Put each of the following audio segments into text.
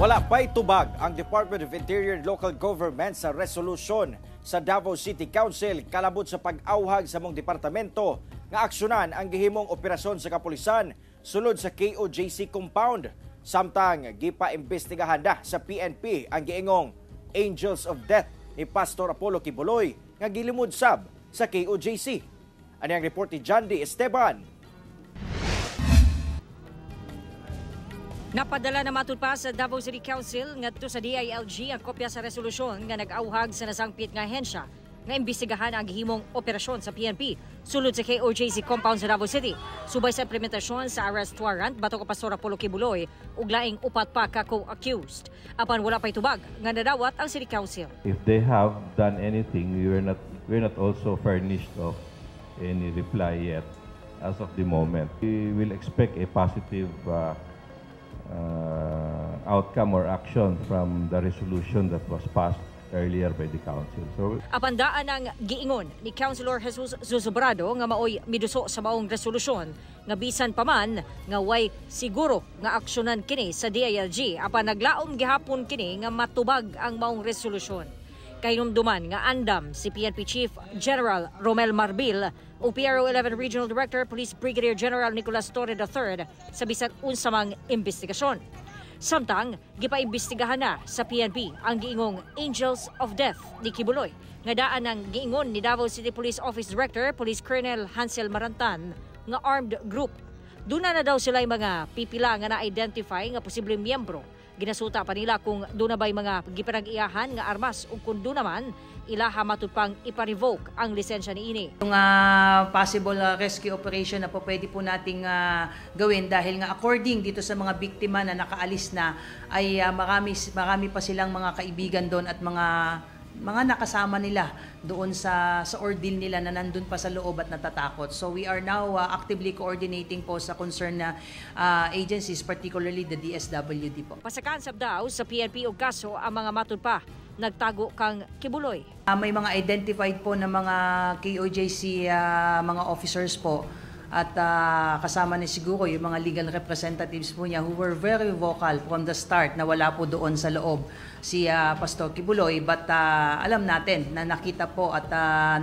Wala pa'y tubag ang Department of Interior and Local Government sa resolusyon sa Davao City Council kalabot sa pag-awhag sa among departamento nga aksyonan ang gihimong operasyon sa kapulisan sulod sa KOJC compound. Samtang gipa-imbestigahan na sa PNP ang giingong Angels of Death ni Pastor Apollo Quiboloy nga gilimod sab sa KOJC. Ani ang report ni John D. Esteban. Napadala na matud pa sa Davao City Council ngadto sa DILG ang kopya sa resolusyon nga nag-awhag sa nasangpit nga ahensya nga imbestigahan ang gihimong operasyon sa PNP sulod sa KOJC compound sa Davao City. Subay sa implementasyon sa arrest warrant batok Pastor Apollo Quiboloy ug laing upat pa ka co-accused. Apan wala pay tubag nga nadawat ang City Council. If they have done anything, we were not also furnished of any reply yet as of the moment. We will expect a positive outcome or action from the resolution that was passed earlier by the council. So Apan daan ang giingon ni Councilor Jesus Zuzubrado nga maoy miduso sa maong resolusyon nga bisan pa man nga way siguro nga aksyonan kini sa DILG, apan naglaom gihapon kini nga matubag ang maong resolusyon. Kahinumduman nga andam si PNP Chief General Romel Marbil o PRO 11 Regional Director Police Brigadier General Nicolas Torre III sa bisan unsa mang investigasyon. Samtang gipaimbestigahan na sa PNP ang giingong Angels of Death ni Quiboloy nga daan ang giingon ni Davao City Police Office Director Police Colonel Hansel Marantan nga armed group. Duna na daw sila mga pipila nga na-identify nga posibleng miyembro. Ginasuta pa nila kung duna ba'y mga gipanag-iyahan nga armas ug kung duna man, ilaha matud pang ipa-revoke ang lisensya niini. Yung possible rescue operation na po pwede po nating gawin dahil nga according dito sa mga biktima na nakaalis na ay marami, marami pa silang mga kaibigan doon at mga nakasama nila doon sa ordeal nila na nandun pa sa loob at natatakot. So we are now actively coordinating po sa concerned na agencies, particularly the DSWD po. Pasakaan sab daw sa PNP og kaso ang mga matud pa nagtago kang Quiboloy. May mga identified po na mga KOJC mga officers po at kasama ni siguro yung mga legal representatives po niya who were very vocal from the start na wala po doon sa loob si Pastor Quiboloy, but alam natin na nakita po at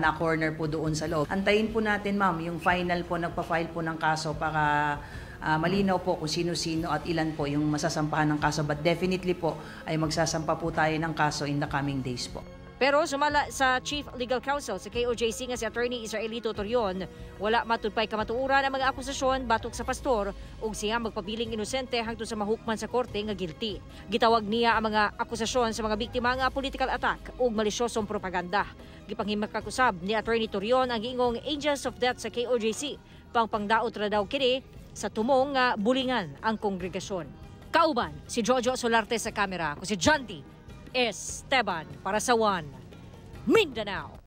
na-corner po doon sa loob. Antayin po natin, ma'am, yung final po, nagpa-file po ng kaso para malinaw po kung sino-sino at ilan po yung masasampahan ng kaso, but definitely po ay magsasampa po tayo ng kaso in the coming days po. Pero sumala sa Chief Legal Counsel sa KOJC nga si Attorney Israelito Torion, wala matud pay kamatuoran ang mga akusasyon batok sa pastor ug siya magpabiling inosente hangtod sa mahukman sa korte nga guilty. Gitawag niya ang mga akusasyon sa mga biktima nga political attack ug malisyosong propaganda. Gipanghimakak usab ni Attorney Torion ang giingong Angels of Death sa KOJC, pangpangdaot ra daw kini sa tumong nga bulingan ang kongregasyon. Kauban si Jojo Solarte sa kamera, ako si John D. Esteban para sa One Mindanao.